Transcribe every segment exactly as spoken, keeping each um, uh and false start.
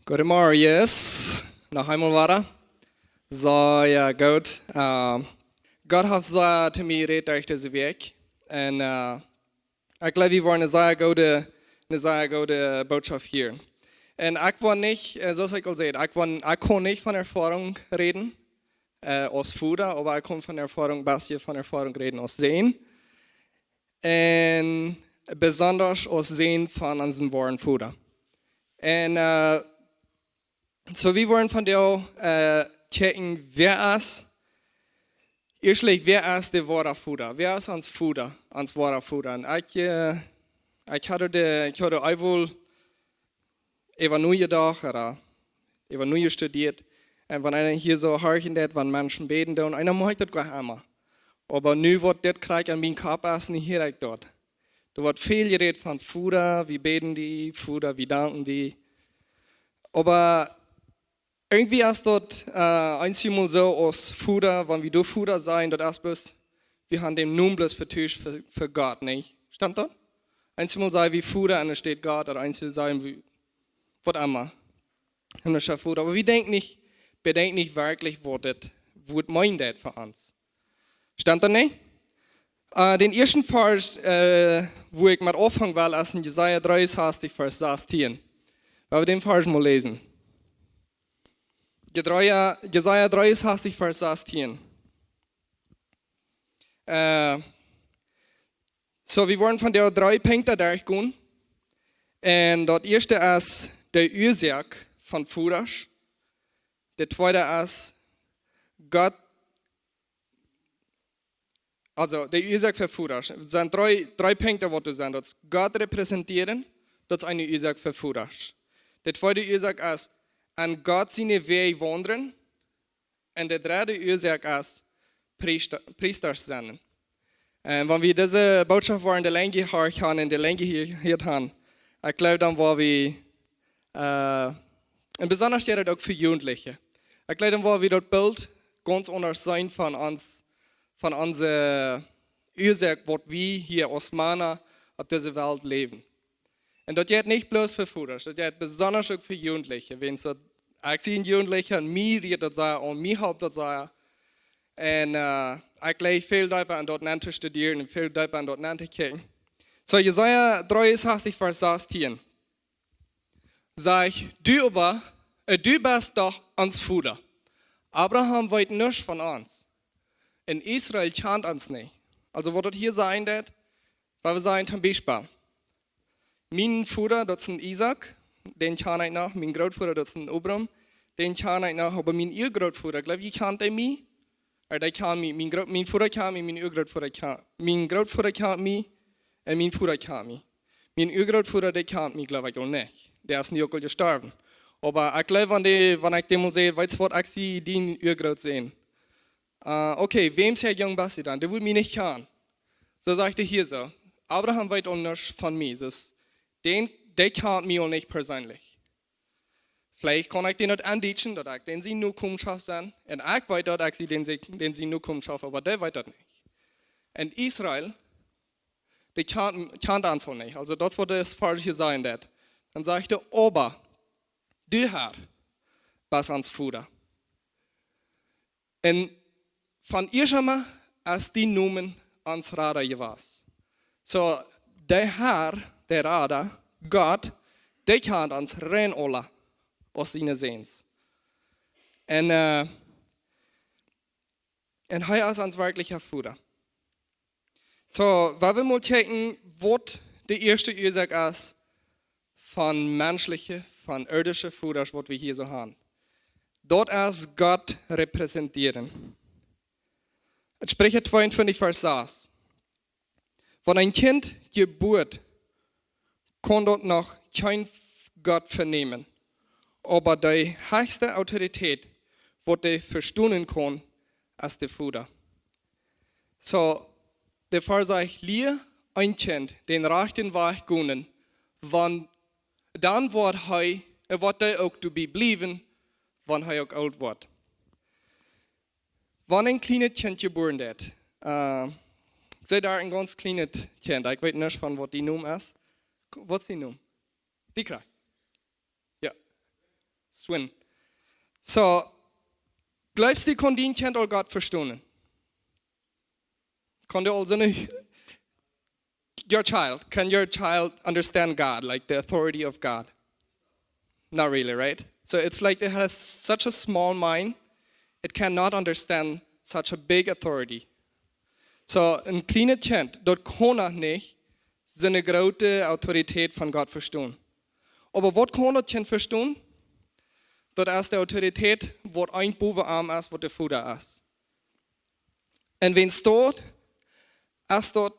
Goodemorjes. Noch eemol wada. Soo, jo, goot. Äh, Gott haft soo to mie jerät derch dise Wäakj. Un, äh, ekj jleew, wie woaren eene sea goode, eene sea goode Botschaft hieren. Un ekj woa nich, äh, soo aus ekj aul säd, ekj woa, ekj kaun nich von Erfoarunk räden, äh, aus Voda, oba ekj kaun von Erfoarunk, een bät von Erfoarunk räden aus Sän. Un besonda aus Sän von onsen woaren Voda. Un, äh, soo, wie woaren vondoag, äh, checken, wäa es, ieeschtlich, wäa es de woare Voda? Wäa es ons Voda, ons woare Voda? Un ekj, äh, ekj haud de, ekj haud eemol äwa nojedocht, ooda äwa nojestudieet. Un wan eena hia soo horchen deit, wan Menschen bäden doonen, eena moakt daut goanich emma. Oba nu woat dit krakjt aun mien Kopp es, nu hia ekj daut. Doa woat väl jerät von Voda, wie bäden die, Voda, wie danken die. Oba irjentwie es daut, äh, eenjemol soo aus Voda, wan wie doa Voda sent, daut es bloos, wie haben dän Nomen bloos vetuscht fa, fa Gott, nä? Stemt daut? Eenjemol saj wie Voda un doa steit Gott, ooda eenjemol saj wie waut emma. Himmlischa Voda. Oba wie denkjen nich, wie denkjen nich werkjlich, waut daut Wuat meent fa ons. Stemt daut nich? Äh, dän ieeschten Varsch, äh, wua ekj met aunfangen well, es en Jesaja dreeunsastich, Varsch sastieen. Wan wie dän Varsch mol läsen. Jesaja, Jesaja dreeunsastich, Varsch sastieen. Äh, soo, wie woaren vondoag dree Punkten derchgonen. Un daut ieeschte es de Uasoak von Vodasch. De tweede es Gott, aulsoo de Uasoak fa Vodasch. Daut sent dree, dree Punkten, waut doa sent. Daut es Gott repräsentieren, daut es eene Uasoak fa Vodasch. De tweede Uasoak es, aun Gott siene Wäaj waundlen. Un de dredde Uasoak es Priesta, Priesta sennen. Un wan wie dise Botschaft woaren de Lenjd hia haben un de Lenjd hia, hia haben, ekj jleew, dan woa wie, äh, un besonda jeit daut uk fa Jugendliche. Ekj jleew, dan woa wie daut Bilt gaunz aundasch seenen von ons, von onse Uasoak, waut wie hia aus Mana opp dise Welt läwen. Un daut jeit nich bloos fa Vodasch, daut jeit besonda uk fa Jugendliche. Wan soo, ekj sie een Jugendlicha un mie rieet daut sea aun, mie halpt daut sea. Un, äh, ekj jleew väl deepa aun daut nenn to studieren un väl deepa aun daut nenn to kjikjen. Soo, Jesaja dreeunsastich, Varsch sastieen. Sajcht: Du oba, äh, du best doch ons Voda. Abraham weet nuscht von ons. Un Israel kjant ons nich. Aulsoo, waut daut hia sajen deit, wan wie sajen, toom Biespel, mien Voda, daut es en Isaak, dän kjan ekj noch, mien Grootvoda, daut es en Abram, dän kjan ekj noch, oba mien Uagrootvoda, jleew jie, kjant dee mie? Ooda dee kjant mie, mien Groot-, mien Voda kjant mie, mien Uagrootvoda kjant, mien Grootvoda kjant mie, un mien Voda kjant mie. Mien Uagrootvoda, dee kjant mie, jleew ekj, uk nich. Dee es nu uk aul jestorwen. Oba ekj jleew, wan dee, wan ekj dän mol saj, weetst waut, ekj sie dien Uagrootsän. Äh, okay, wäm sien Jung best du dan? Dee wudd mie nich kjanen. Soo sajcht hee hia soo: Abraham weet uk nuscht von mie. Soo, dän, dee kjant mie uk nich perseenlich. Veleicht kaun ekj dän daut aundietschen, daut ekj dän siene Nokomschoft sie. Un ekj weet daut ekj sie dän, dän siene Nokomschoft, oba dee weet daut nich. Un Israel, dee kjant, kjant ons uk nich. Aulsoo, daut woat daut Varsch hia sajen, daut. Dan sajcht hee: Oba du, Herr, best ons Voda. Un von ieescht aun es dien Nomen ons Rada jewast. Soo, de Herr, de Rada, Gott, dee kjant ons rein aula aus siene Säns. Un, äh, un hee es ons werkjlicha Voda. Soo, wan wie mol kjikjen, waut de ieeschte Uasoak es von menschliche, von irdische Vodasch, waut wie hia soo haben. Daut es Gott repräsentieren. Spricha tweeuntwintich, Varsch sas. Wan een Kjint jebuaren kaun daut noch kjeen Gott vernämen, oba de hechste Autoritäet, waut dee vestonen kaun, es de Voda. Soo, de Varsch sajcht: Lia een Kjint dän rajchten Wajch gonen, wan, dan woat hee, un woat hee uk doabie bliewen, wan hee uk oolt woat. Wan een kjlienet Kjint jebuaren woat, äh, see doa een gaunz kjlienet Kjint, ekj weet nich von waut dee Nomen es. Waut es dee Nomen? Dikra. Jo. Swin. So, jleefst du, kaun dien Kjint aul Gott vestonen? Kaun dee aul sennen, your child, can your child understand God, like the authority of God? Not really, right? So it's like it has such a small mind, it cannot understand such a big authority. So, een kjlienet Kjint, daut kaun noch nich soone groote Autoritäten von Gott vestonen. Oba waut kaun daut Kjint vestonen? Daut es de Autorität, waut een bowen am es, waut de Voda es. Un wan daut, es daut,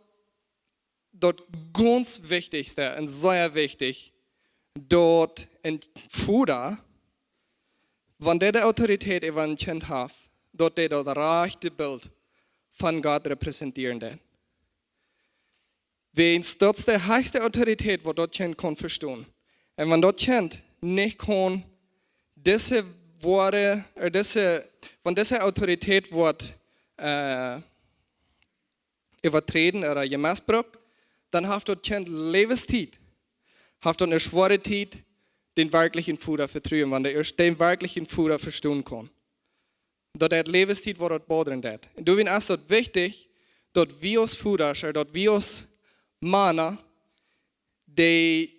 daut gaunz wichtichste un sea wichtich, daut een Voda, wan dee de Autorität äwa een Kjint haft, daut dee daut rajchte Bilt von Gott repräsentieren deit. Wiels daut es de hechste Autorität, waut daut Kjint kaun vestonen. Un wan daut Kjint nich kaun dise Wieed, ooda dise, wan dise Autorität woat, äh, äwaträden ooda jemissbrukt, dan haft daut Kjint Läwenstiet, haft daut eene schwoare Tiet, dän werkjlichen Voda vetruen, wan dee ieescht dän werkjlichen Voda vestonen kaun. Daut deit Läwenstiet, waut daut bodren deit. Un doawäajen es daut wichtich, daut wie aus Vodasch, daut wie aus Mana, dee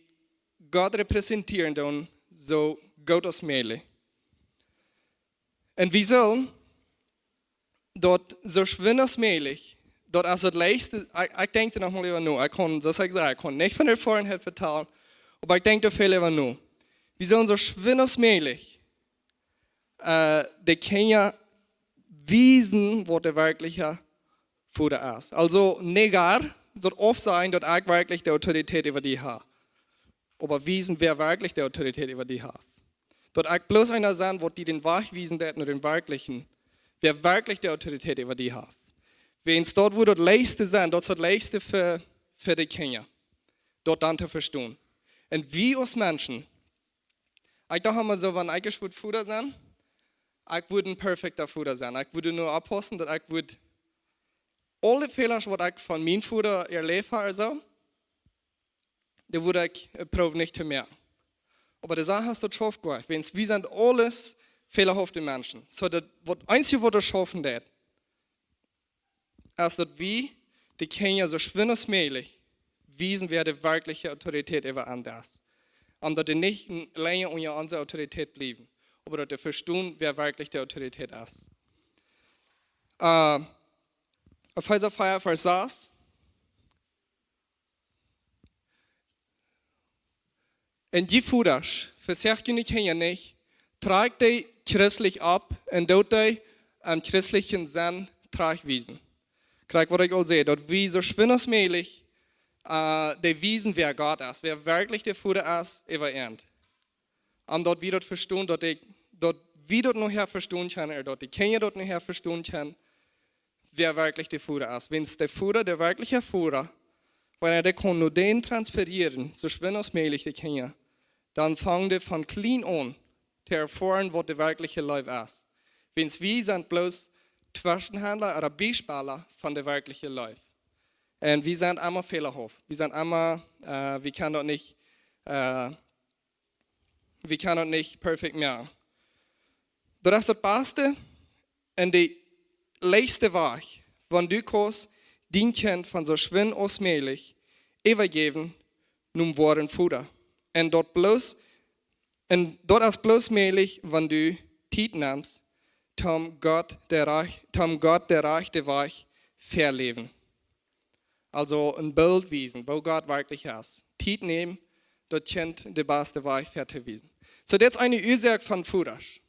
Gott repräsentieren doonen, soo goot aus mäajlich. Un wie sellen daut soo schwind aus mäajlich, daut es daut leichtste, ekj, ekj denkj doa noch mol äwa no, ekj kaun, soo aus ekj säd, ekj kaun nich von Erfoarenheit vetalen, oba ekj denkj doa väl äwa no. Wie sellen soo schwind aus mäajlich, äh, de Kjinja wiesen, waut de werkjliche Voda es. Also, negar, daut aufsajen, daut ekj werkjlich de Autorität äwa die hab. Oba wiesen, wäa werkjlich de Autorität äwa die haft. Daut ekj bloos eena sie, waut die dän Wajch wiesen deit no dän werkjlichen, wäa werkjlich de Autorität äwa die haft. Wiels daut woat daut leichtste sennen, daut es daut leichtste fa, fa de Kjinja, daut dan to vestonen. Un wie aus Menschen, ekj docht emma soo, wan ekj wudd Voda sennen, ekj wudd een perfekta Voda sennen. Ekj wudd mau oppaussen, daut ekj wudd aule Fäla, waut ekj von mien Voda erläft hab, soo, dee wudd ekj, äh, proowen nich to moaken. Oba de Sach es daut schauft Gott, wiels wie sent aules fälahafte Menschen. Soo daut, waut eensje waut daut schaufen deit, es daut wie de Kjinja soo schwind aus mäajlich wiesen, wäa de werkjliche Autorität äwa an es. Om daut dee nich n-, lenja unja onse Autorität bliewen, oba daut dee vestonen, wäa werkjlich de Autorität es. Äh, Efeesa vea, Varsch sas. Un jie Vodasch, vesoacht june Kjinja nich, trakjt dee christlich opp un doot dee em christlichen Senn trajchtwiesen. Krakjt waut ekj aul säd, daut wie soo schwind aus mäajlich, äh, dee wiesen, wäa Gott es, wäa werkjlich de Voda es äwa an. Om daut wie daut vestonen, daut dee, daut wie daut nohäa vestonen kjennen, ooda daut de Kjinja daut nohäa vestonen kjennen, wäa werkjlich de Voda es. Wiels de Voda, de werkjliche Voda, wan dee kaun no dän transferieren, soo schwind aus mäajlich de Kjinja, dan fangen dee von kjlien aun to erfoaren, waut de werkjliche Leew es. Wiels wie sent bloos Tweschenhaundla ooda Biespela von de werkjliche Leew. Un wie sent emma fälahaft. Wie sent emma, äh, wie kjennen daut nich, äh, wie kjennen daut nich perfekt moaken. Daut es daut baste un de leichste Wajch, wan du kaust dien Kjint von soo schwind aus mäajlich äwajäwen nom woaren Voda. Un daut bloos, un daut es bloos mäajlich, wan du Tiet nemst, toom Gott de raj-, toom Gott de rajchte Wajch väaläwen. Also een Bilt wiesen, woo Gott werkjlich es. Tiet nämen, daut Kjint de baste Wajch väatowiesen. Soo, dit es eene Uasoak von Vodasch.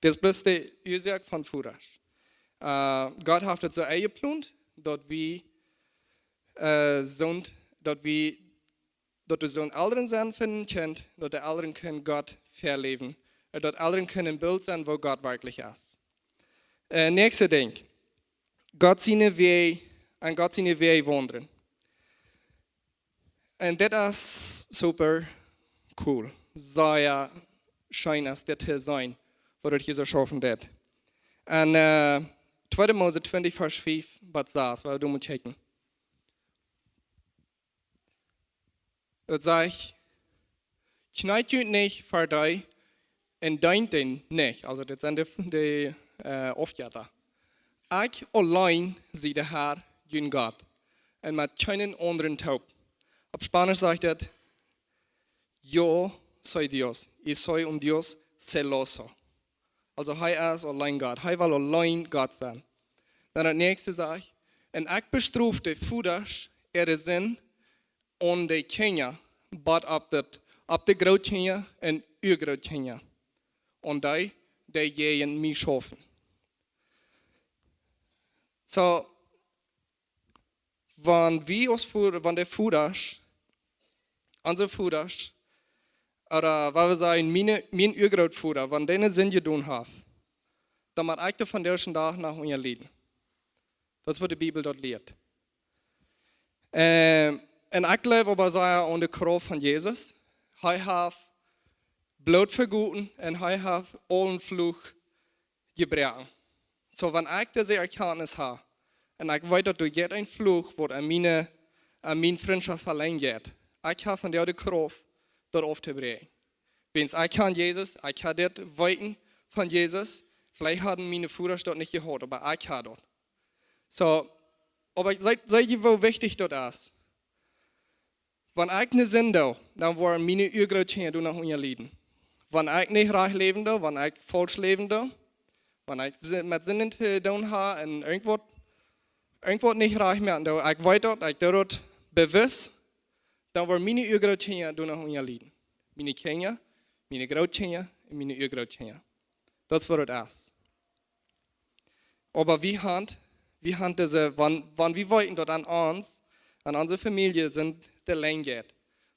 Dit es bloos de Uasoak von Vodasch. Äh, Gott haft et soo enjeplont, daut wie, äh, sent, daut wie, daut doa sellen Elren sennen fa een Kjint, daut de Elren kjennen Gott väaläwen. Un daut Elren kjennen een Bilt sennen, woo Gott werkjlich es. Äh, näakjste Dinkj. Gott siene Wäaj, aun Gott siene Wäaj waundlen. Un dit es super cool. Sea scheen es dit to seenen, waut daut hia soo schaufen deit. Un, äh, tweede Mose twintich, Varsch fief bat sas, woa wie doa mol kjikjen. Daut sajcht: Kjneet junt nich ver dee, un deent dän nich. Aulsoo, dit sent de, de äh, Aufjetta. Ekj auleen sie de Herr, jun Gott, un met kjeenen aundren toop. Opp Spanisch sajcht et: "Yo soy Dios, y soy un Dios celoso." Aulsoo, hee es auleen Gott. Hee well auleen Gott sennen. Dan daut näakjste sajcht: "Un ekj bestrof de Vodasch äare Sind aun de Kjinja, bat opp de, opp de Grootkjinja un Uagrootkjinja, aun dee, dee jäajen mie schaufen." Soo, wan wie aus Vo-, wan de Vodasch, onse Vodasch, ooda waut wie sajen, miene, mien Uagrootvoda, wan dee eene Sind jedonen haft, dan mott ekj doa vondoag dän Dach noch unja lieden. Daut es waut de Bibel doa lieet. Ähm, un ekj jleew oba sea aun de Krauft von Jesus. Hee haft Bloot vegoten un hee haft aul een Fluch jebroaken. Soo, wan ekj dise Erkjantnis hab, un ekj weet, daut doa jeit een Fluch, waut aun miene, aun miene Frintschoft velenjd jeit, ekj hab vondoag de Krauft, daut auftobrieekjen. Wiels ekj kjan Jesus, ekj hab dit Weeten von Jesus, veleicht hauden miene Vodasch daut nich jehaut, oba ekj hab daut. Soo, oba seet, seet jie, woo wichtich daut es? Wan ekj eene Sind doo, dan woaren miene Uagrootkjinja doa noch unja lieden. Wan ekj nich rajcht läwen doo, wan ekj faulsch läwen doo, wan ekj Si-, met Sinden to doonen hab un irjentwaut, irjentwaut nich rajcht moaken doo, ekj weet daut, ekj doo daut bewusst, dan woaren miene Uagrootkjinja doa noch unja lieden. Miene Kjinja, miene Grootkjinja un miene Uagrootkjinja. Daut es waut et es. Oba wie haben, wie haben dise, wan, wan wie weeten, daut aun ons, aun onse Famielje sent de Lenjd,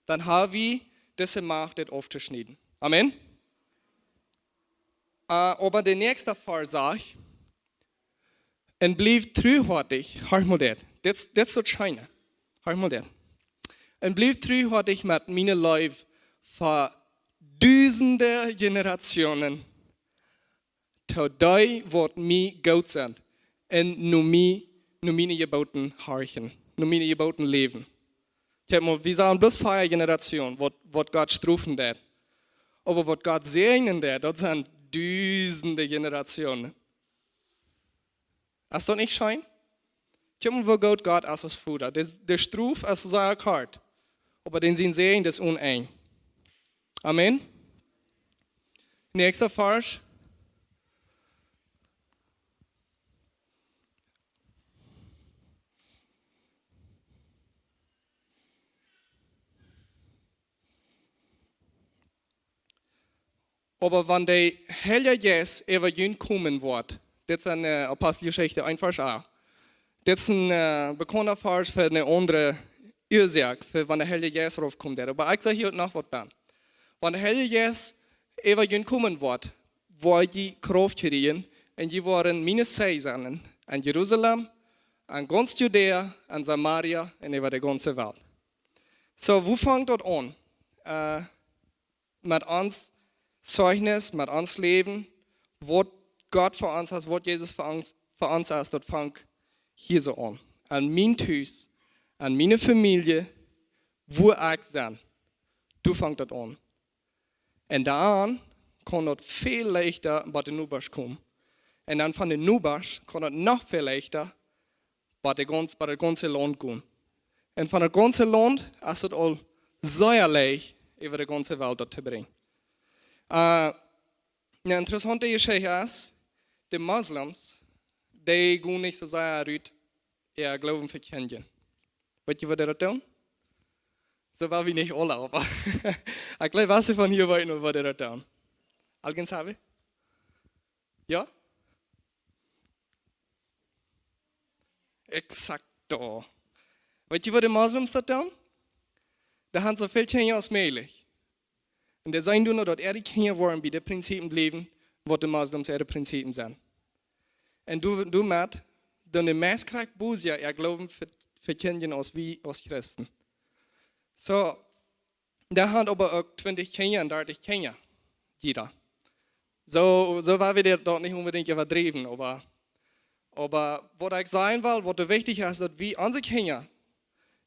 dan hab wie dise Macht, dit auftoschnieden. Amen. Äh, oba de näakjste Varsch sajcht: "Un blieft truhoatich", horch mol dit. Dit, dit es daut scheene. Horch mol dit. "Un blieft truhoatich met miene Leew fa dusende Generationen, to dee, waut mie goot sent, un no mie, no miene Jeboten horchen, no miene Jeboten läwen." Kjikj mol, wie sent bloos fea Generationen, waut, waut Gott strofen deed. Oba waut Gott säajnen deed, daut sent dusende Generationen. Es daut nich scheen? Kjikj mol, woo goot Gott es aus Voda. De, de Strof es sea kort, oba dän sien Säajen es onenj. Amen. Näakjsta Varsch. Oba wan de Heilje Jeist äwa junt komen woat, dit es enn, äh, Aposteljeschicht eent Varsch acht. Dit es een, äh, bekaunda Varsch fa eene aundre Uasoak, fa wan de Heilje Jeist raufkomen deed. Oba ekj saj hia noch waut bie. Wan de Heilje Jeist äwa junt komen woat, woa jie Krauft kjrieen, un jie woaren miene Zeijen sennen enn Jerusalem, enn gaunz Judäa, enn Samaria un äwa de gaunze Welt. Soo, woo fangt daut aun? Äh, met ons Zeichnis, met ons Läwen, waut Gott fa ons es, waut Jesus fa ons, fa ons es, daut fangt hia soo aun. Enn mien Tus, enn miene Famielje, wua ekj sie, doa fangt daut aun. Un dan kaun daut väl leichta bie de Nobasch komen. Un dan von de Nobasch kaun daut noch väl leichta bie de gaunz-, bie daut gaunze Launt gonen. Un von daut gaunze Launt es et aul sea leicht, äwa de gaunze Welt daut to brinjen. Äh, eene interessaunte Jeschicht es, de Moslems, dee gonen nich soo sea rut äa Gloowen vekjindjen. Weet jie, woo dee daut doonen? Soo woll wie nich aula, oba ekj jleew, waut von hia weeten, woo dee daut doonen. Alguien sabe? Jo? Exacto. Weet jie, woo de Moslems daut doonen? Dee haben soo väl Kjinja aus mäajlich. Un dee seenen dan, daut äare Kjinja woaren bie de Prinzipien bliewen, waut de Moslems äare Prinzipien sent. Un doa, doamet doonen dee meist krakjt bosja äa Gloowen ve-, vekjindjen aus wie, aus Christen. Soo, dee haben oba uk twintich Kjinja un dartich Kjinja, jieda. Soo, soo woll wie daut nich onbedinjt äwadriewen, oba, oba waut ekj sajen well, waut doa wichtich es, daut wie onse Kjinja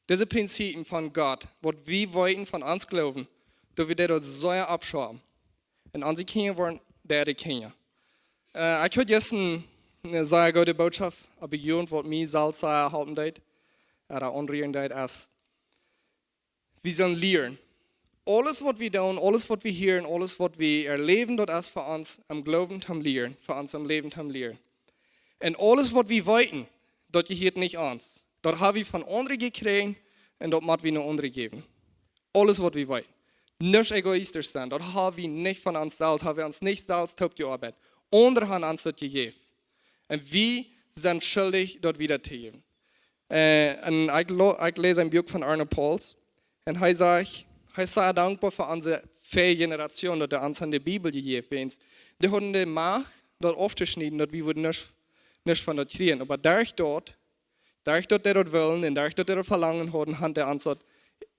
dise Prinzipien von Gott, waut wie weeten von ons Gloowen, daut wie daut sea aufschaufen. Un onse Kjinja woaren äare Kjinja. Äh, ekj haud jistren eene sea goode Bootschoft opp de Jugend, waut mie selfst sea halpen deed, ooda aunrieren deed, es, wie sellen lieren. Aules, waut wie doonen, aules, waut wie hieren, aules, waut wie erläwen, daut es fa ons em Gloowen toom lieren, fa ons em Läwen toom lieren. Un aules, waut wie weeten, daut jehieet nich ons. Daut ha wie von aundre jekjräajen un daut mott wie no aundre jäwen. Aules, waut wie weeten. Nich egoistisch sennen, daut ha wie nich von ons selfst, ha wie ons nich selfst toopjeoabeit. Aundre han ons daut jejäft. Un wie sent schuldich, daut wieda to jäwen. Äh, un ekj lo-, ekj läs een Buak von Arno Pauls. Un hee sajcht, hee es sea dankboa fa onse väaje Generation, daut dee ons aun de Bibel jejäft haft. Dee hauden de Macht, daut auftoschnieden, daut wie wudden nuscht, nuscht von daut kjrieen. Oba derch daut, derch daut dee daut wullen un derch daut dee daut Velangen hauden, han dee ons daut,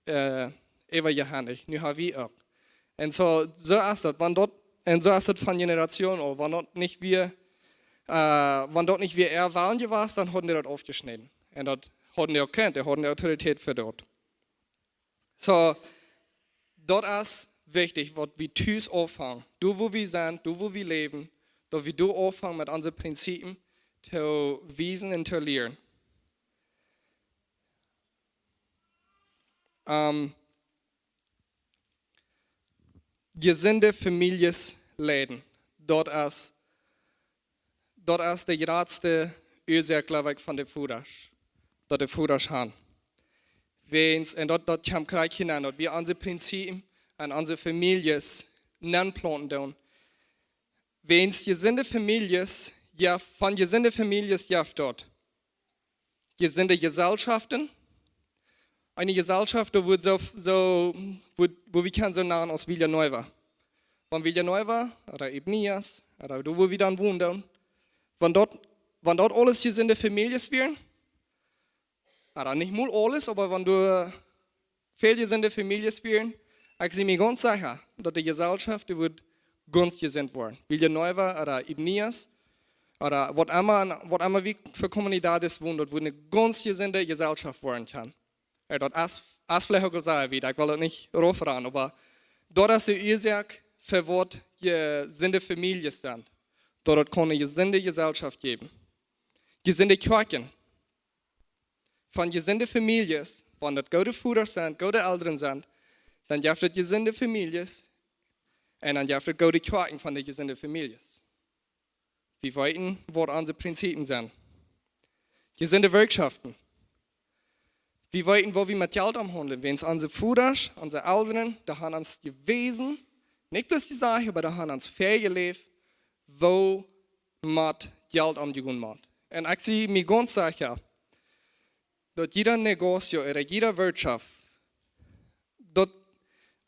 äh, äwajehaucht. Nu ha wie uk. Un soo, soo es daut, wan daut, un soo es daut von Generation aul, wan daut nich wia, äh, wan daut nich wia äa Wellen jewast, dan hauden dee daut aufjeschnäden. Un daut hauden dee uk jekjant, dee hauden de Autoritäet fa daut. Soo, daut es wichtich, waut wie tus aunfangen. Doa, wua wie sent, doa, wua wie läwen, daut wie doa aunfangen met onse Prinzipien to wiesen un to lieren. Ähm, jesunde Famieljes leiden. Daut es, daut es de jratste Uasoak, jleew ekj, von de Vodasch. Daut de Vodasch han. Wäajens, un daut, daut kjemt krakjt hia aun, daut wie onse Prinzipien aun onse Famieljes nenplaunten doonen. Wäajens jesunde Famieljes, jo, von jesunde Famieljes jeft daut jesunde Jesellschaften. Eene Jesellschaft, doa woat soo, soo, wua, wua wie kjennen soo nanen aus Villa Nueva. Wan Villa Nueva, ooda Ibnias, ooda doa, wua wie dan wonen, wan daut, wan daut aules jesunde Famieljes wieren, ooda nich mol aules, oba wan doa väl jesunde Famieljes wieren, ekj sie mie gaunz secha, daut de Jesellschaft, dee woat gaunz jesunt woaren. Villa Nueva ooda Ibnias, ooda waut emma, waut emma wie fa Comunidades wonen, daut woat eene gaunz jesunde Jesellschaft woaren kjennen. Jo, daut es, es veleicht uk aul sea wiet, ekj well daut nich raufranen, oba daut es de Uasoak fa waut jesunde Famieljes sent. Daut et kaun eene jesunde Jesellschaft jäwen. Jesunde Kjoakjen. Von jesunde Famieljes, wan daut goode Vodasch sent, goode Elren sent, dan jeft et jesunde Famieljes un dan jeft et goode Kjoakjen von de jesunde Famieljes. Wie weeten, waut onse Prinzipien sent. Jesunde Wirtschaften. Wie weeten, woo wie met Jelt omgonen. Wäajens onse Vodasch, onse Elren, dee han ons jewäsen, nich bloos jesajcht, oba dee han ons väajeläft, woo met Jelt omjegonen woat. Un ekj sie mie gaunz secha, daut jieda Negocio ooda jieda Wirtschaft, daut,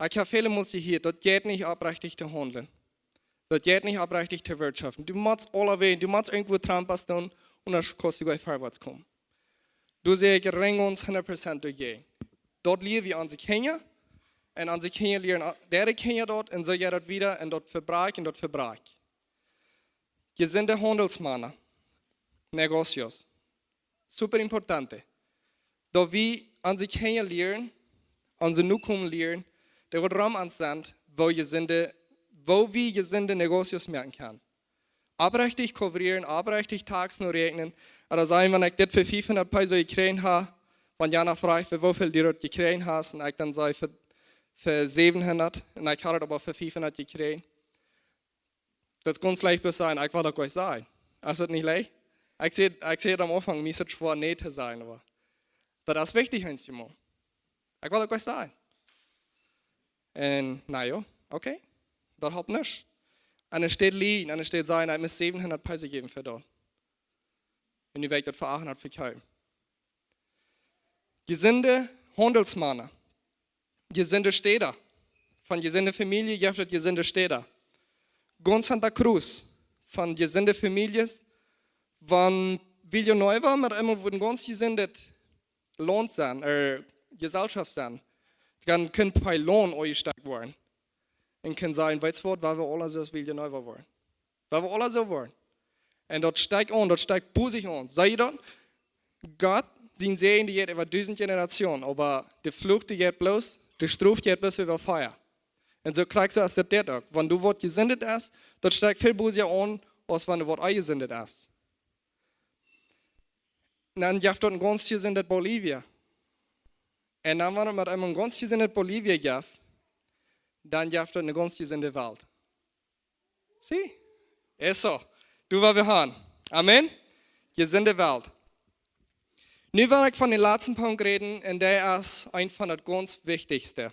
ekj hab väle Mol jehieet, daut jeit nich oprechtich to haundlen. Daut jeit nich oprechtich to wirtschaften. Du motst aulawäajen, du motst irjentwua Trampas doonen, aundasch kaust du goanich verwoats komen. Doa sie ekj rein gaunz hundat Prozent doajäajen. Daut lieren wie onse Kjinja, un onse Kjinja lieren a-, äare Kjinja daut, un soo jeit daut wieda, un daut vebrakjt, un daut vebrakjt. Jesunde Haundelsmana, Negocios. Super importante. Daut wie onse Kjinja lieren, onse Nokomen lieren, dee waut rom ons sent, woo jesunde, woo wie jesunde Negocios moaken kjennen. Oprechtich kooperieren, oprechtich Taxen räakjnen. Ooda sajen, wan ekj dit fa fiefhundat Peso jekjräajen hab, wan jana froagt, fa woo väl du daut jekjräajen hast, un ekj dan saj, fa, fa säwenhundat, un ekj haud et oba fa fiefhundat jekjräajen. Daut kaun leicht bloos sennen, ekj well daut goanich sajen. Es daut nich leicht? Ekj säd, ekj säd aum Aunfank, mie es et schwoa nä to sajen, oba daut es wichtich, eenjemol. Ekj well daut goanich sajen. Un, na jo, okay. Daut halpt nuscht. Aun de Städ lijen, aun de Städ sajen, ekj mott säwenhundat Peso jäwen fa daut. Un nu woa ekj daut fa achthundat vekjeepen. Jesunde Haundelsmana. Jesunde Städa. Von jesunde Famieljes jeft et jesunde Städa. Gaunz Santa Cruz. Von jesunde Famieljes. Wan Villa Nueva met eemol wudd een gaunz jesundet Launt sennen, ooda Jesellschaft sennen, dan kunn Peiloon aunjestakjt woaren. Un kunn sajen, weetst waut, woa wie aula soo aus Villa Nueva woaren. Woa wie aula soo woaren. Un daut stekjt aun, daut stekjt bosich aun. Saj jie daut? Gott sien Säajen, dee jeit äwa dusent Jenerationen, oba de Fluch, dee jeit bloos, de Strof jeit bloos äwa Fia. Un soo krakjt soo es daut dit uk. Wan du waut jesindet hast, daut steit väl bosja aun, aus wan du waut onjesindet hast. Un dan jeft daut een gaunz jesindet Bolivia. Un dan, wan et met eemol een gaunz jesindet Bolivia jeft, dan jeft daut eene gaunz jesinde Welt. See? Es soo. Du, waut wie haben. Amen? Jesinde Welt. Nu well ekj von dän latsten Punkt räden, un daut es eent von de gaunz wichtichste.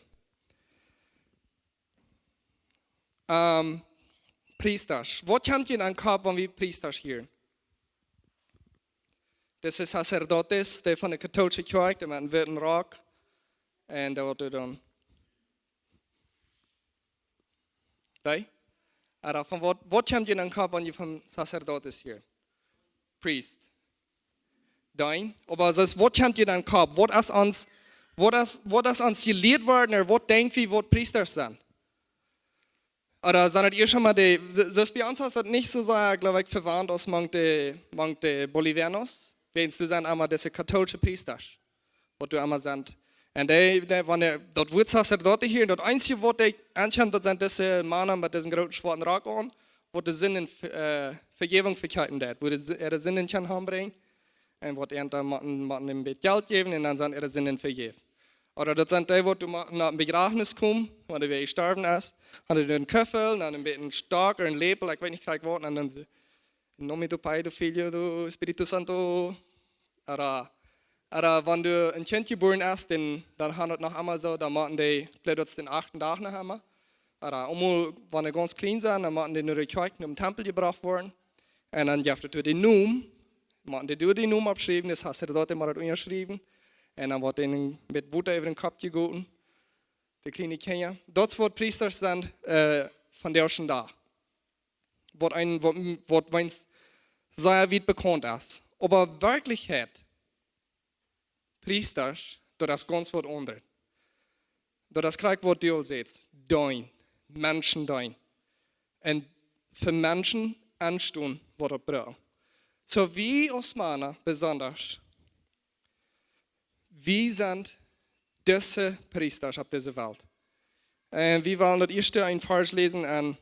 Ähm, Priestasch. Waut kjemt junt em Kopp, wan wie Priestasch hieren? Dit es sacerdotes, dee von de kautoolische Kjoakj, dee met een witten Rock. Un daut woat dan. Dee? Ooda von waut, waut kjemt junt em Kopp, wan jie von sacerdotes hieren? Priest. Dee? Oba soo, waut kjemt junt em Kopp? Waut es ons, waut es, waut es ons jelieet worden, ooda waut denkj wie, waut Priestasch sent? Ooda sent et ieescht mol dee, soo aus bie ons es daut nich soo sea, jleew ekj, vewant aus mank de, mank de Bolivianos. Wäajens doa sent emma dise kautoolische Priestasch, waut doa emma sent. Un dee, dee, wan dee, daut Wuat sacerdote hia, daut eensje waut dee aunhoolen, daut sent dise Mana met disen grooten schwoaten Rock aun, waut de Sinden, äh, Vejäwunk vekjeepen deit, wua dee Si-, äare Sinden kjennen aunbrinjen. Un waut an dan motten, motten een bät Jelt jäwen un dan sent äare Sinden vejäft. Ooda daut sent dee, waut doa motten no een Bejrafnis komen, wan wäa jestorwen es. Haben dee een Kuffel, dan een bät een Stock ooda een Läpel, ekj weet nich krakjt waut, un dan soo, "En nombre do Pai, do Filho, do Espíritu Santo." Ooda, ooda wan doa een Kjint jebuaren es, dan, dan haben dee noch emma soo, dan motten dee, jleew ekj, dän achten Dach noch emma. Ooda, eemol, wan dee gaunz kjlien sent, dan motten dee no de Kjoakj, no dän Tempel jebrocht woaren. Un dan jeft et doa dän Nomen, motten dee doa dän Nomen oppschriewen, daut sacerdote mott daut unjaschriewen. Un dan woat dee met Wota äwa dän Kopp jegoten, de kjliene Kjinja. Daut es waut Priestasch sent, äh, vondoag dän Dach. Waut een, waut, waut ons sea wiet bekaunt es. Oba Werkjlichkjeit, Priestasch, daut es gaunz waut aundret. Daut es krakjt waut du aul sajchst, deenen, Menschen deenen. Un fa Menschen enstonen, waut daut brukt. Soo wie aus Mana besonda, wie sent dise Priestasch opp dise Welt. Un wie wellen daut ieeschte een Varsch läsen en,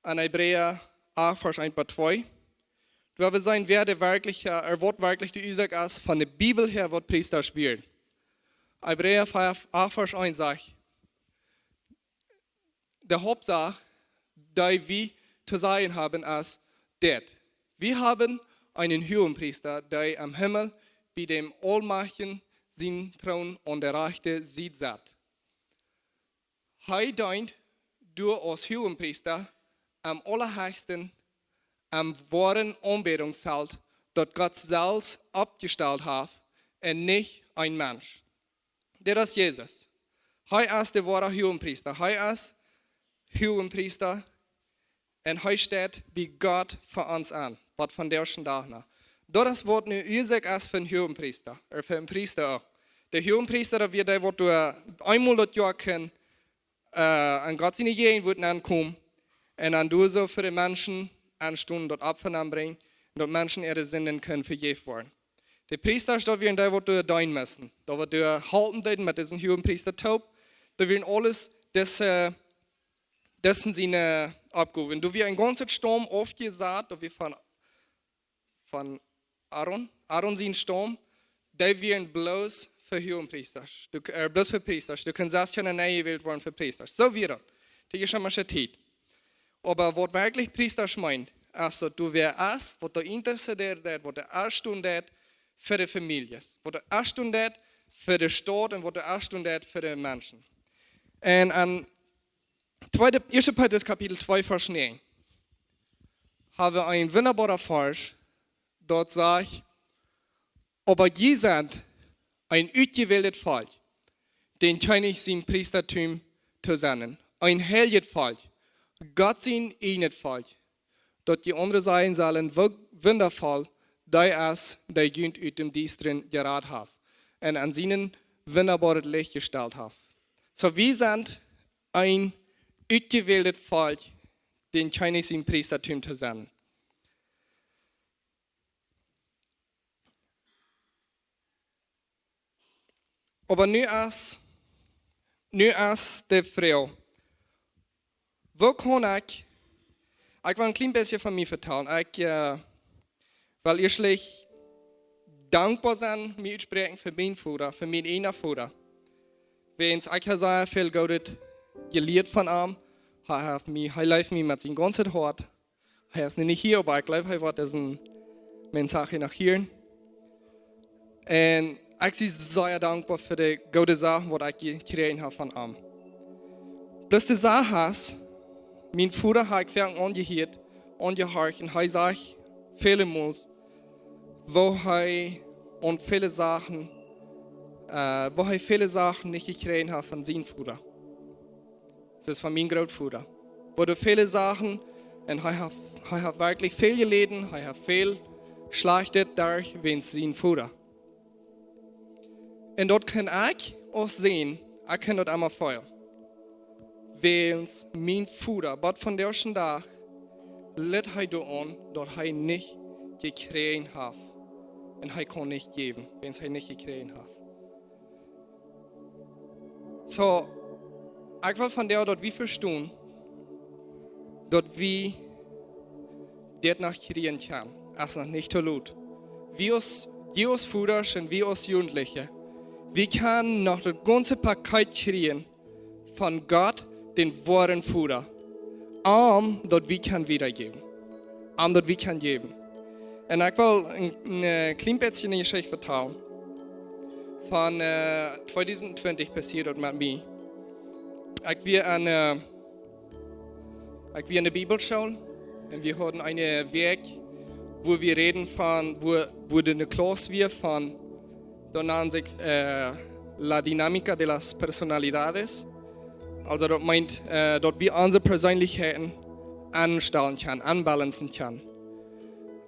en Hebräa acht, Varsch eent bat twee. Doa woa wie seenen, wäa de werkjliche, ooda waut werkjlich de Uasoak es von de Bibel häa, waut Priestasch wieren. Hebräa fiew, acht, Varsch eent sajcht, de Hauptsach, dee wie to sajen haben, es dit: Wie haben eenen Huagepriesta, dee em Himmel bie däm Aulmajchtjen sienen Troon aun de rajchte Sied sett. Hee deent doa aus Huagepriesta em Aulahechsten, em woaren Aunbädungszelt, daut Gott selfst oppjestalt haft un nich een Mensch. Dit es Jesus. Hee es de woare Huagepriesta. Hee es Huagepriesta. Un hee steit bie Gott fa ons aun. Waut vondoag dän Dach noch. Daut es waut nu Uasoak es fa een Huagepriesta. Ooda fa een Priesta uk. De Huagepriesta, daut wia dee, waut doa eemol daut Joa kunn, äh, en Gott siene Jäajenwoat aunkomen. Un dan doa soo fa de Menschen enstonen, daut Opfa aunbrinjen. Un daut Menschen äare Sinden kunnen vejäft woaren. De Priestasch, daut wieren dee, waut doa deenen musten. Dee waut doa halpen deeden met disen Huagepriesta toop. Daut wieren aules dise, dise siene Oppgowen. Doa wia een gaunzet Staum aufjesat, daut wia von, von Aaron, Aaron sien Staum. Dee wieren bloos fa Huagepriestasch. Du, äh, bloos fa Priestasch. Du kunst selfst nich enjewält woaren fa Priestasch. Soo wia daut. Dee es emma soo Tiet. Oba waut werkjlich Priestasch meent, es daut du wäa es, waut doa intercederen deit, waut doa enstonen deit fa de Famieljes, waut doa enstonen deit fa de Staut un waut doa enstonen deit fa de Menschen. Un en tweede, ieeschte Petrus Kapitel twee, Varsch näajen, haben wie een wundaboara Varsch, daut sajcht: Oba jie sent een utjewältet Volkj, dän Kjennich sien Priestatum to sennen, een heiljet Volkj, Gott sien ieejnet Volkj, daut jie aundre sajen sellen, woo wundavoll dee es, dee junt ut däm Diestren jerat haft un aun sien wundaboaret Licht jestalt haft. Soo, wie sent een utjewältet Volkj, dän Kjennich sien Priestatum to sennen. Oba nu es, Nu es de Froag, woo kaun ekj, ekj well een kjlien bät von mie vetalen. Ekj, äh, well ieeschtlich dankboa sennen, mie utspräakjen fa mienen Voda, fa mienen eenen Voda. Wäajens ekj hab sea väl Goodet jelieet von am. Hee haft mie, hee leeft mie met sien gaunzet Hoat. Hee es nu nich hia, oba ekj jleew, hee woat dise Message noch hieren. Un ekj sie sea dankboa fa de goode Sachen, waut ekj jekjräajen hab von am. Bloos de Sach es, mien Voda hab ekj foaken aunjehieet, aunjehorcht, un hee sajcht väle Mol, woo hee aun väle Sachen, äh, woo hee väle Sachen nich jekjräajen haft von sien Voda. Daut es von mienen Grootvoda. Woo doa väle Sachen, un hee haft, hee haft werkjlich väl jeläden, hee haft väl Schlajchtet derch wäajens sien Voda. Un daut kaun ekj uk seenen, ekj kaun daut emma feelen. Wäajens mien Voda, waut von dän ieeschten Dach, leet hee doaraun, daut hee nich jekjräajen haft. Un hee kaun nich jäwen, wäajens hee nich jekjräajen haft. Soo, ekj well von doa, daut wie vestonen, daut wie dit noch kjrieen kjennen. Es noch nich too lot. Wie aus, wie aus Vodasch un wie aus Jugentliche, wie kjennen noch daut gaunze Paket kjrieen von Gott, dän woaren Voda. Om daut wie kjennen wiedajäwen. Om daut wie kjennen jäwen. Un ekj well een, een, äh, kjlien bät eene Jeschicht vetalen. Von, äh, tweedusent twintich passieed daut met mie. Ekj wia aun, äh, ekj wia enne Bibelschool un wie hauden eene Wäakj, wua wie räden von, wua, wua de Klauss wia von, daut nand sikj, äh, La dinámica de las personalidades. Aulsoo daut meent, äh, daut wie onse Perseenlichkjeiten aunstalen kjennen, aunbalancen kjennen.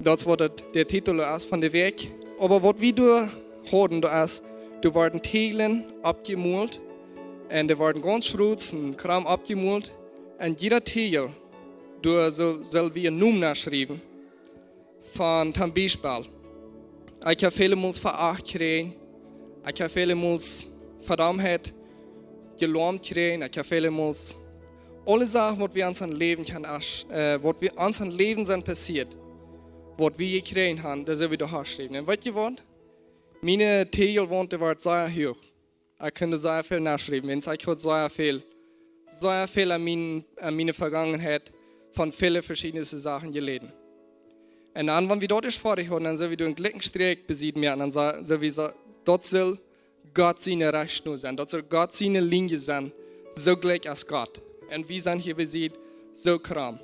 Daut es waut daut, de Titel es von de Wäakj. Oba waut wie doa hauden, daut es, doa worden Täajel oppjemolt. Un dee worden gaunz groot un krakjt oppjemolt. Un jieda Täajel, doa sull, sull wie eenen Nomen schriewen. Von toom Biespel, ekj hab väle Mol Veracht jekjräajen. Ekj hab väle Mol Vedaumtheit jeloamt jekjräajen. Ekj hab väle Mol aule Sachen, waut wie en ons Läwen kjennen, aus, äh, waut wie en ons Läwen sent passieet, waut wie jekjräajen haben, daut sull wie doa schriewen. Un weet jie waut? Miene Täajel wort, dee wort sea huach. Ekj kunn sea väl noschriewen, wiels ekj haud sea väl, sea väl aun mien, aun miene Vegangenheit von väle veschiedne Sachen jeläden. Un dan, wan wie daut ieescht foadich hauden, dan sull wie doa een jlikjen Sträakj besied moaken, dan sa-, sull wie sa-, daut sull Gott siene Rechta nu sennen. Daut sull Gott siene Linie sennen, soo jlikj aus Gott. Un wie sent hia besied soo krakjt.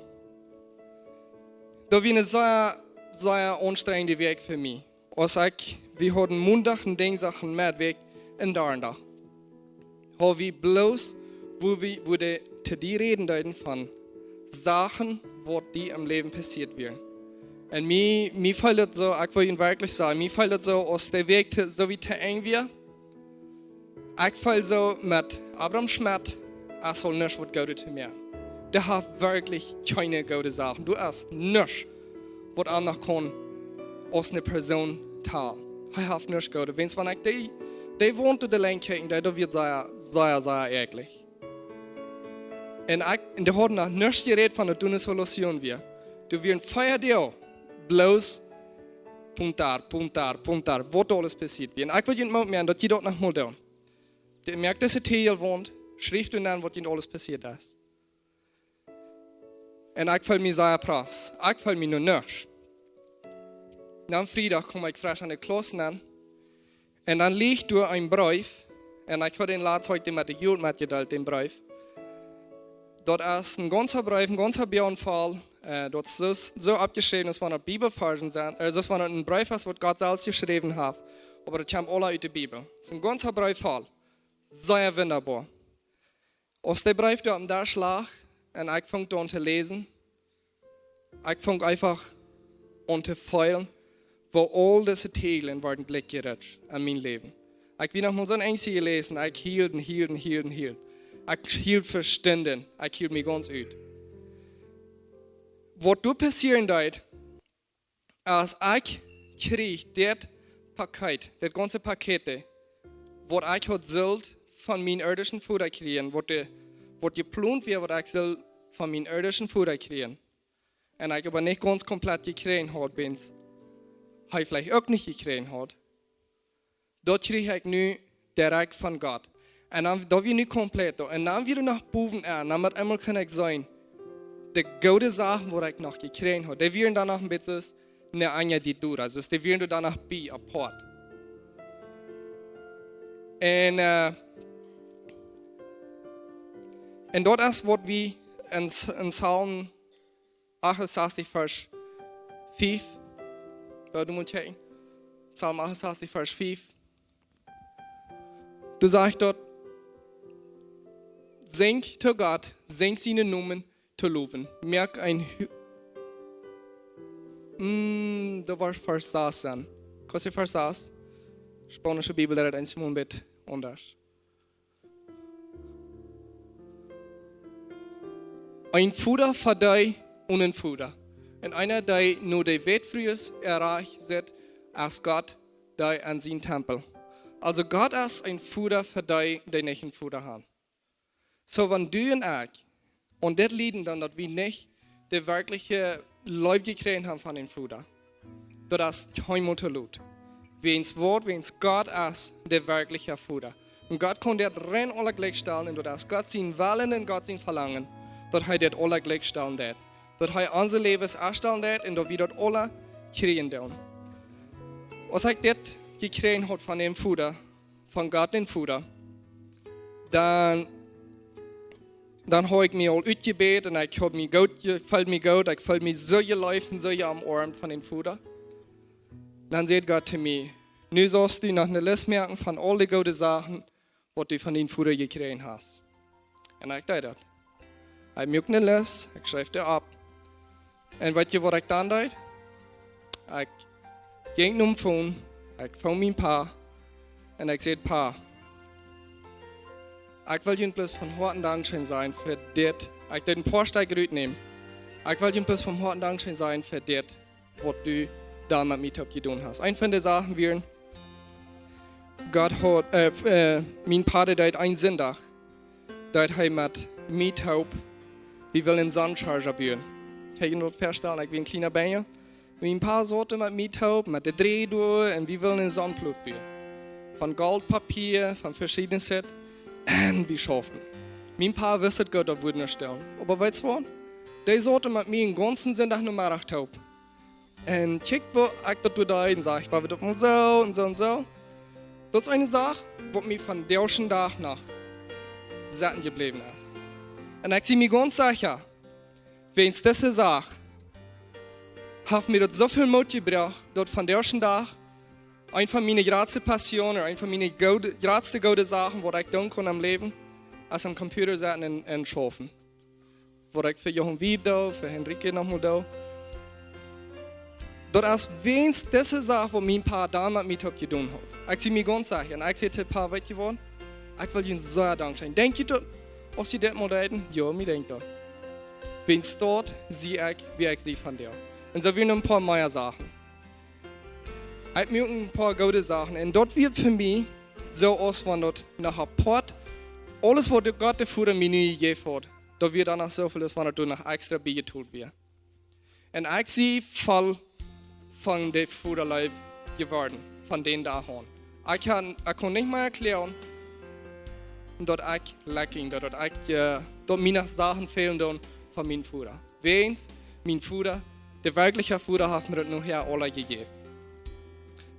Daut wia eene sea, sea aunstrenjende Wäakj fa mie. Aus ekj, wie hauden Mondach un Dinjsdach un Meddach un Donnadach. Haud wie bloos, wua wie, wua dee to die räden deeden von Sachen, waut die em Läwen passieet wieren. Un mie, mie feeld daut soo, ekj well junt werkjlich sajen, mie feeld daut soo, aus de Wäakj to, soo wiet to Enj wia, ekj feeld soo met Abraham Schmidt, ekj saul nuscht waut Goodet to mie. Dee haft werkjlich kjeene goode Sachen. Doa es nuscht, waut am noch kaun aus eene Persoon talen. Hee haft nuscht Goodet. Wiels wan ekj dee, dee wont doa de Lenj kjikjen, dee, daut wia sea, sea, sea äakjlich. Un ekj, un dee hauden noch nuscht jerät von daut doa eene Solution wia. Doa wieren vea Doag bloos puntar, puntar, puntar, waut aules passieet wia. Un ekj well junt Moot moaken, daut jie daut noch mol doonen. Dee, moakt dise Täajel wont, schrift doa nenn, waut junt aules passieet es. Un ekj feeld mie sea prass. Ekj feeld mie nu nuscht. Dan Friedach kjeem ekj fresch aun de Klauss nenn. Un dan leach doa een Breef. Un ekj haud dän latst hia met de Jugend metjedeelt, dän Breef. Daut es een gaunza Breef, een gaunza Boagen voll. Äh, daut es soo, soo oppjeschräwen, aus wan daut Bibelvarsch sent, äh, aus wan daut een Breef es, waut Gott selfst jeschräwen haft. Oba daut kjemt aula ut de Bibel. Daut es een gaunza Breef voll. Sea wundaboa. Aus de Breef doa oppem Desch lach un ekj funk doa aun to läsen, ekj funk eefach aun to feelen, woo aul dise Täajel worden jlikj jerutscht en mien Läwen. Ekj wia noch mau soo een Enjsje jewast, ekj hield un hield un hield un hield. Ekj hield fa Stunden, ekj hield mie gaunz ut. Waut doa passieren deed, aus ekj kjrieech dit Paket, dit gaunze Paket, waut ekj haud sullt von mienen irdischen Voda kjrieen, waut de, waut jeplont wia, waut ekj sull von mienen irdischen Voda kjrieen. Un ekj oba nich gaunz komplett jekjräajen haud, wiels hee veleicht uk nich jekjräajen haud. Daut kjrieech ekj nu direkt von Gott. Un dan, daut wia nu komplett. Un dan wia noch bowen aun, dan met eemol kunn ekj seenen, de goode Sachen, waut ekj noch jekjräajen haud, dee wieren dan noch een bät ne añadidura. Aulsoo, dee wieren dan noch bie apoat. Un, äh, un daut es waut wie en, en Psalm achtensastich, Varsch fief, doa mott kjikjen. Psalm achtensastich, Varsch fief. Doa sajcht daut: "Sinj to Gott, sinj sienen Nomen to lowen. Moak een Hu-," Mm, daut wia Varsch sastieen. Kaust du Varsch sastieen? Spaunische Bibel, dee rät een bät aundasch. Een Voda fa dee onen Voda. Un eena, dee no de Wätfrues erreicht sitt, es Gott, dee en sienen Tempel. Aulsoo Gott es een Voda fa dee, dee nich een Voda han. Soo, wan du un ekj, un dit lieden dan, daut wie nich de werkjliche Leew jekjräajen han von dän Voda, daut es kjeenmol too lot. Wiels waut, wiels Gott es de werkjliche Voda. Un Gott kaun dit rein aula jlikj stalen, un daut es Gott sien Wellen un Gott sien Velangen, daut hee dit aula jlikj stalen deit. Daut hee onse Läwes aunstalen deit un daut wie daut aula kjrieen doonen. Aus ekj dit jekjräajen haud von dän Voda, von Gott dän Voda, dan, dan haud ekj mie aul utjebät un ekj haud mie goot, ekj feeld mie goot, ekj feeld mie soo jeleeft un soo jeomoarmt von dän Voda. Dan säd Gott to mie: "Nu saust du noch ne List moaken von aul de goode Sachen, waut du von dän Voda jekjräajen hast." Un ekj deed daut. Ekj muak ne List, ekj schreef dee opp. Un weetst du, waut ekj dan deed? Ekj jinkj nom Phone, ekj phoned mien Pa un ekj säd: "Pa, ekj well junt bloos von Hoaten dankscheen sajen fa dit." Ekj deed een poa Stekj rutnämen. "Ekj well junt bloos von Hoaten dankscheen sajen fa dit, waut du dan met mie toop jedonen hast." Eent von de Sachen wieren, Gott haud, äh, f-, äh, mien Pa deed een Sindach, deed hee met mie toop, wie wullen een Sonnencharger buen. Kaust du die daut väastalen? Ekj wia een kjliena Benjel. Mien Pa saut met mie toop, met de Dräd doa, un wie wullen een Sonnenplot buen. Von Golt, Papia, von veschiedne Sort. Un wie schauften. Mien Pa wist daut Gott daut wudd nich stalen. Oba weetst du waut? Dee saut met mie een gaunzen Sindach Nomeddach toop. Un kjikj, woo ekj daut doa deed un säd: "Ekj well daut mol soo un soo un soo." Daut es eene Sach, waut mie vondoag dän Dach noch sitten jebläwen es. Un ekj sie mie gaunz secha, wiels dise Sach haft mie daut soo väl Moot jebrocht, daut vondoag dän Dach eent von miene jratste Passionen, eent von miene goode, jratste goode Sachen, waut ekj doonen kaun em Läwen, es aum Computer sitten un, un schaufen. Waut ekj fa Jochen Wiebe doo, fa Henrike noch mol doo. Daut es wiels dise Sach, waut mien Pa dan met mie toop jedonen haud. Ekj sie mie gaunz secha. Un ekj säd to Pa: "Weetst du waut? Ekj well junt sea dankscheen. Denkjt jie daut, aus jie dit mol deeden?" "Jo, mie denkjt daut." Wiels daut sie ekj, woo ekj sie vondoag. Un soo wieren noch een poa mea Sachen. Ekj muak een poa goode Sachen. Un daut wia fa mie soo, aus wan daut noch apoat, aules, waut de Gott de Voda mie nu jejäft haud, daut wia dan noch soo väl, aus wan daut doa noch extra biejetalt wia. Un ekj sie voll von de Vodaleew jeworden, von dän Dach aun. Ekj kaun, ekj kaun nich mea erkjläaren, daut ekj lacking, daut, daut ekj, äh, daut mie noch Sachen fälen doonen von mienen Voda. Wiels mien Voda, de werkjliche Voda, haft mie daut nohäa aula jejäft.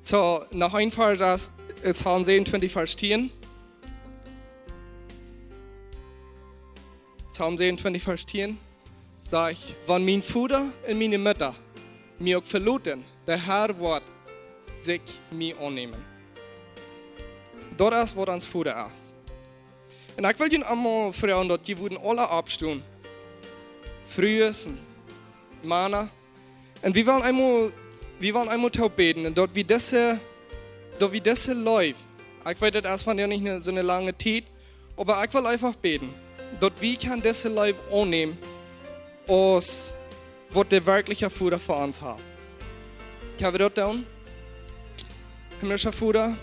Soo, noch een Varsch es, es Psalm säwenuntwintich, Varsch tieen. Psalm säwenuntwintich, Varsch tieen sajcht: "Wan mien Voda un miene Mutta mie uk veloten, de Herr woat sikj mie aunnämen." Daut es, waut ons Voda es. Un ekj well junt aulemol froagen, daut jie wudden aula oppstonen. Frues un Mana. Un wie wellen eemol, wie wellen eemol toop bäden un daut wie dise, daut wie dise Leew, ekj weet, daut es vondoag nich ne, soo ne lange Tiet, oba ekj well eefach bäden, daut wie kjennen dise Leew aunnämen, aus waut de werkjliche Voda fa ons haft. Kjenn wie daut doonen? Himlischa Voda,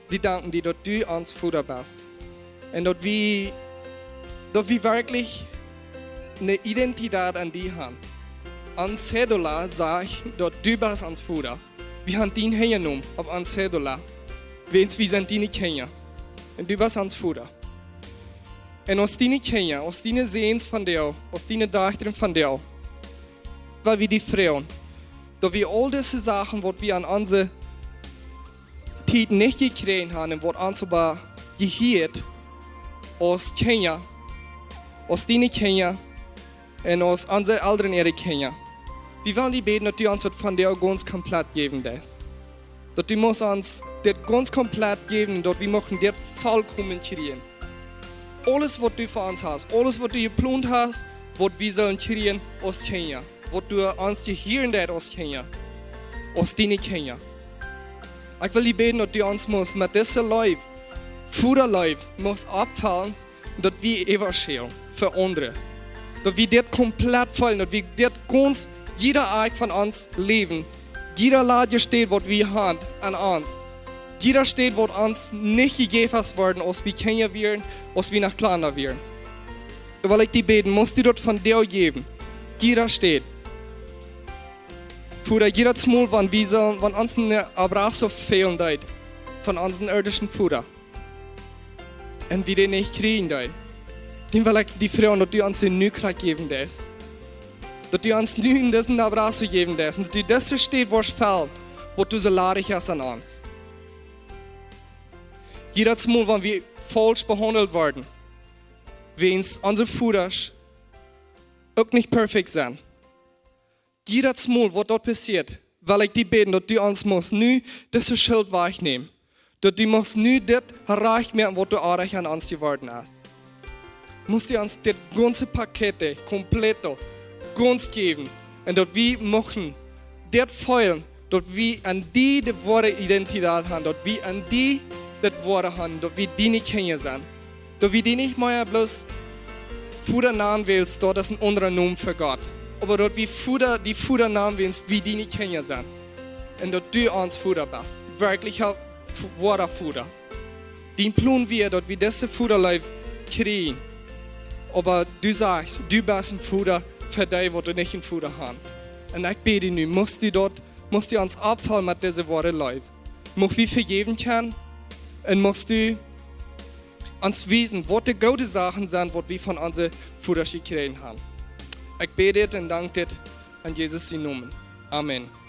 wie danken die, daut du ons Voda best. Un daut wie, daut wie werkjlich eene Identität aun die haben. Aun cédula sajcht daut du best ons Voda. Wie haben dien Henjenomen opp aun cédula. Wiels wie sent diene Kjinja. Un du best ons Voda. Un aus diene Kjinja, aus diene Säns von die, aus diene Dajchta von die, well wie die froagen, daut wie aul dise Sachen, waut wie aun onse Tiet nich jekjräajen haben un waut ons oba jehieet, aus Kjinja, aus diene Kjinja un aus onse Elren äare Kjinja. Wie wellen die bäden, daut du ons daut von die gaunz komplett jäwen deist. Daut du must ons dit gaunz komplett jäwen, daut wie muchten dit vollkomen kjrieen. Aules, waut du fa ons hast, aules, waut du jeplont hast, waut wie sellen kjrieen aus Kjinja, waut du ons jehieren deist aus Kjinja, aus diene Kjinja. Ekj well die bäden, daut du ons must met dise Leew, Vodaleew, must oppfellen, daut wie äwaschälen fa aundre. Daut wie dit komplett feelen, daut wie dit gaunz, jieda Akj von ons Läwen, jieda ladje Städ, waut wie haben aun ons, jieda Städ, waut ons nich jejäft worden, aus wie Kjinja wieren, aus wie noch kjlanda wieren. Well ekj die bäden, must du daut von die jäwen. Jieda Städ. Voda, jiedet Mol, wan wie soo, wan ons een abrazo fälen deed von onsen irdischen Voda, un wie dän nich kjrieen deeden, dan well ekj die froagen, daut du ons dän nu krakjt jäwen deist. Daut du ons nu en disen abrazo jäwen deist. Un daut du dise Städ woascht fellen, waut du soo ladich hast aun ons. Jiedet Mol, wan wie faulsch behaundelt worden, wiels onse Vodasch uk nich perfekt sent. Jiedet Mol, waut daut passieet, well ekj die bäden, daut du ons must nu dise Schult wajchnämen. Daut du must nu dit rajcht moaken, waut du oajch aun ons jeworden es. Must du ons dit gaunze Pakjett, completo, gaunz jäwen. Un daut wie muchten dit feelen, daut wie aun die de woare Identität haben, daut wie aun die daut woare haben, daut wie diene Kjinja sent. Daut wie die nich mea bloos Voda nanen wellen, daut es een aundra Nomen fa Gott. Oba daut wie Voda, die Voda nanen wellen, wie diene Kjinja sent. Un daut du ons Voda best. Werkjlich, Voda, Voda. Dien Plon wia, daut wie dise Vodaleew kjrieen. Oba du sajchst, du best een Voda fa dee, waut nich een Voda haben. Un ekj bäd die nu, must du daut, must du ons oppfellen met dise woare Leew. Mucht wie vejäwen kjennen un must du ons wiesen, waut de goode Sachen sent, waut wie von onse Vodasch jekjräajen haben. Ekj bäd dit un dank dit en Jesus sienen Nomen. Amen.